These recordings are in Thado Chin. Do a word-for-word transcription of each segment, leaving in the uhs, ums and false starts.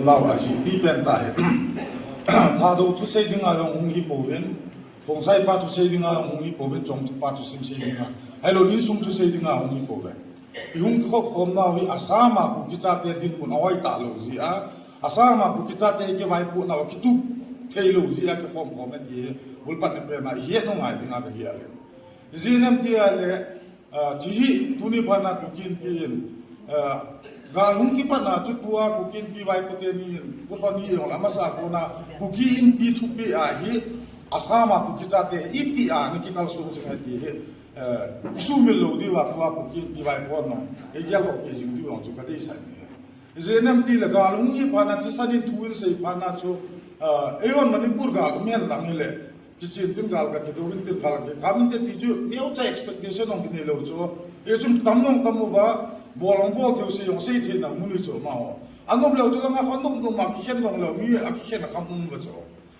Lau a chi pi pen ta hi. Thadou thusei dinga jong hung hi pouvin, Khongsai pa thusei dinga jong hung hi pouvin, Chongthu pa thusim sei dinga, ahilou insung thusei dinga hung hi pouvin. I hung kikhop khom nau hi Assam a Kuki chate dinmun ahoi talou jeh a, Assam a Kuki chate kivaipoh nau kitup theilou jeh a kikhom khom e ti hi bulpatna pen a i het u ngai dinga ka gel e. Ijeh inem tia le, Ah, chi hi, tuni phat na Kuki Inpi in, ah, gal hung kipat na chu tua Kuki Inpi vaipo teni in, Pu Lhoni jong le amasa kona Kuki Inpi thupi a hi, Assam a Kuki chate iti a ni kikal sung jing e ti hi, eh, i sumil lou diu a tua Kuki Inpi vaipo nong, ei gel lou pe jing diu jong chu ka deisah e. Ijeh inem ti le gal hung hi phat na thisan in thu in sei phat na chu, ah, eiho Manipur gal um hen lang hi le, Kichen tin gal ka kidou in tin gal ka kikham in te ti chu, neocha expectation jong kinei lou chu. Hichun tam jong tam uva, bol jong bol thei u, sei jong sei thei na mun hi chu amaho. Anom leu chu langa khon nom nom a kikhen jong leu, mi a kikhen kham um uva chu.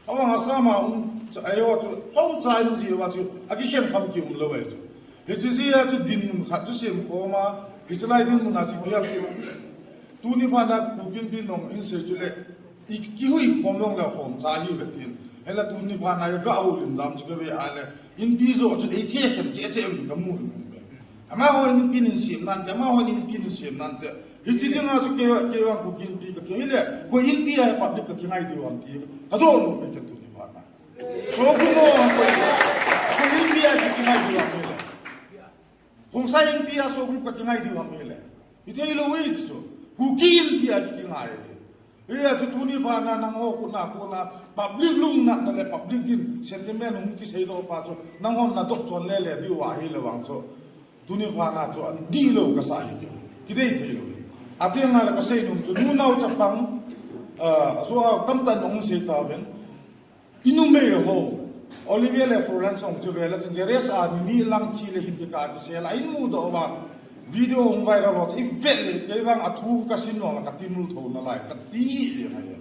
Avang Assam a um, chu, ahi ho chu, lom cha um ji uva chu, a kikhen kham ki um lou ahi chu. Hiche jeh a chu dinmun khat chu sem khom a, hiche lai dinmun a chu bial ti. Tuni phat na Kuki Inpi nong in sei chu le, I kihui khom jong le khom cha hi ve tin. Hela tuni phat na ga houlim dam chu ka ve a le. Inpi jo chu ei the khem che che un ka mu hin um be. Amaho Inpi in sem nante, amaho Inpi in sem nante. Hichi dinga chu kei, kei vang Kuki Inpi ka kei le. Koi Inpi a public ka kingai diu ham ti. Ka do lo me ka tuni phat na. So ku mo koi, koi Inpi a ki kingai diu ham le. Khongsai Inpi a so group ka kingai diu ham le. I thei lou e ti chu. Kuki Inpi a ki kingai. Hia chu tuni phat na nangho khut na kona public lungnatna le public in sentiment hung kisei doh pa chu nanghon na doh chon le le diu ahi le vang chu. Tuni phat na chu an dih lou ka sa hi ke. Kidei thei lou e. Ati ngai le ka sei nom chu nunau chapang, ah, so a tam tan hung sei ta ven. I numei ho, Olivia le Florence hung chu vela chun garage a ni ni lang thi le hin kikah kisel a in mudoh uva video hung viral ho chu i vet le kei vang a thu ka sim lou la ka timul tho nalai ka ti jeng ahi.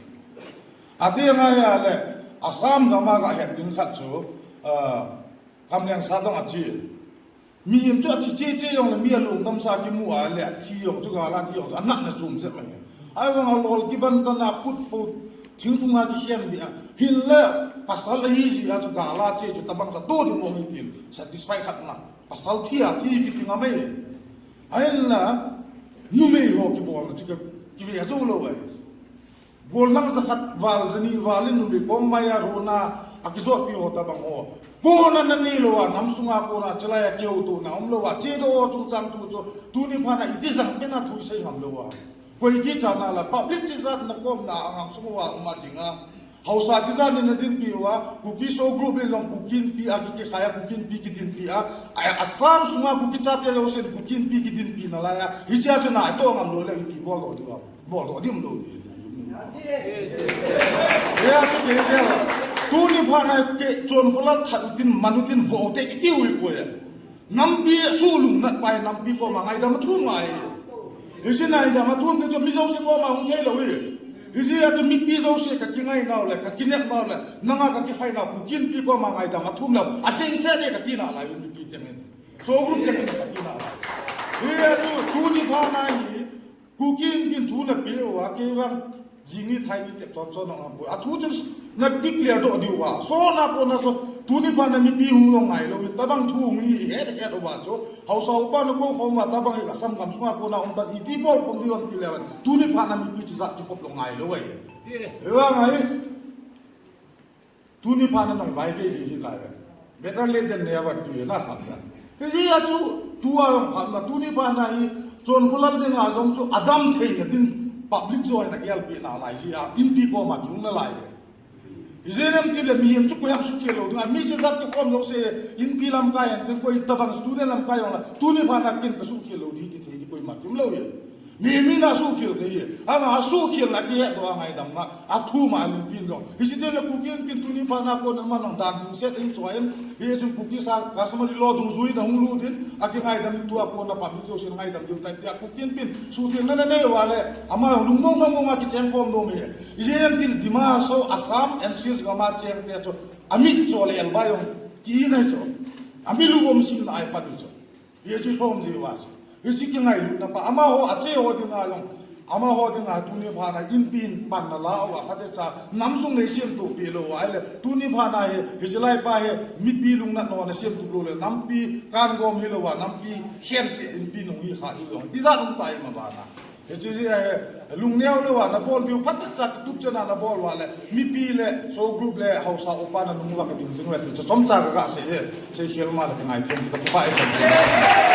Ati ngai a le Assam gam a ka het ding khat chu, ah, Kamleng Sadong a chi. Mihem chu athi cheche jong le mi alung tamsa kimu a le athi jong chu gal a thi jong chu anatna chom jep mai. Ahivang a lol kiban tan a khut po thingphung a kikhen beh a. Hinla pasal ahi jeh a chu gal a che chu tabang chu atoh ding um ahi tin satisfy khat na. Pasal thi a thi kiti ngam e. Ahinla numei ho kibolna chu ka, kive jou lou ahi. Golnang jakhat val, jani val in numei kong mai a rona a kijotpi ho tabang ho. Kona nanei lou a, nam sunga kona chulai a keu tona um lou a, chedoh ho chungchang thu chu, tuni phat na iti jang pen a thu sei ngam lou a. Koi kichat na la, public chijat na kom na a nam sung uva um a ding a. Haosa chijat in na dinpi uva, Kuki So group in jong Kuki Inpi a ki, kikhai a, Kuki Inpi kidinpi a. A, Assam sunga Kuki chate jousen Kuki Inpi kidinpi nalai a. Hichea chu na itoh ngam lou le ipi bol lou diu a. Bol doh dim lou di. Hia chu kei vel. Tuni phat na kei Chonkhollal that u tin, man u tin, vo u te kiti u hi poi. Nampi sulungnat pai, nampi koma ngaidam athum ngai. Hiche ngaidam athum te chu mi jouse koma hung thei lou hi. Hijeh a chu mipi jouse ka kingai nau le, ka kinep nau le, nanga ka kikhai nau, Kuki Inpi koma ngaidam athum lou. Ateng se de ka ti nalai mipi teng in. So group teng in ka ti nalai. Hia chu tuni phat na hi, Kuki Inpi in thu na pe uva, kei vang, jing ni thai ni tep chon chon nong ham poi. A thu chun na declare doh diu va. So na po na so, tuni phat na mipi hung lou ngai lou, tabang thu hung hi het het uva chu. Haosa upa na ko khom uva, tabang hi Assam gam sunga ko na um tan, iti bol khom diu ham ti le van. Tuni phat na mipi chijat kikhop lou ngai lou ahi. Hivang ahi. Tuni phat na nang vai ve di hi lai ve. Better late than never ti na sam dan. Hijeh a chu tua jong phat na tuni phat na hi Chonkhollal dinga jong chu adam thei na ding public jo hi na gelpi nalai jeh a Inpi koma kiung nalai. Hijeh nem ti le mihem chu koi ham sukhel lou ding a mi chu jat kikhom lou se Inpi lamkai an tin koi tabang student lamkai jong la tuni phat na kin ka sukhel lou di ti thei di koima kium lou e. Mi, mi na sukhel thei e. Ama sukhel na kihe doh a ngaidam na. Athum a alim pin doh. Hiche teng le Kuki Inpi in tuni phat na kon ama nong dan hing set in choi in. Hichun Kuki sa customary law dungjui na hung lut in. Akingaidam in tua kon na public jousen ngaidam diu tai tia Kuki Inpi in. Suthengna na nei uva le. Ama lungmong lungmong a kicheng khom nom e. Hiche teng Dima Hasao Assam N C Hills gam a cheng te chu. Amit cho le elbai jong. Ki na chu. Ami lu om sin na ai pan chu. Hiche khom ji uva chu. Hiche kingailutna pa. Amaho, ache ho dinga jong. Amaho dinga tuni phat na inpi in pan nala uva phatecha nam sung nei semtup pi lou uva ahile tuni phat na hi, hiche lai pa hi mipi lungnatna uva na semtup lou le, nampi kangom hilou uva, nampi khenche inpi nung hi kha hilou. Tijat um tai ma bana. Hiche hi, eh, lungneo lou uva na bol diu phatecha kitup chena na bol uva le, mipi le SoO group le haosa upa na nung uva ka ding jing uve ti chu chomcha ka ga sei e, sei khel ma le ka ngai them ka pa e ka.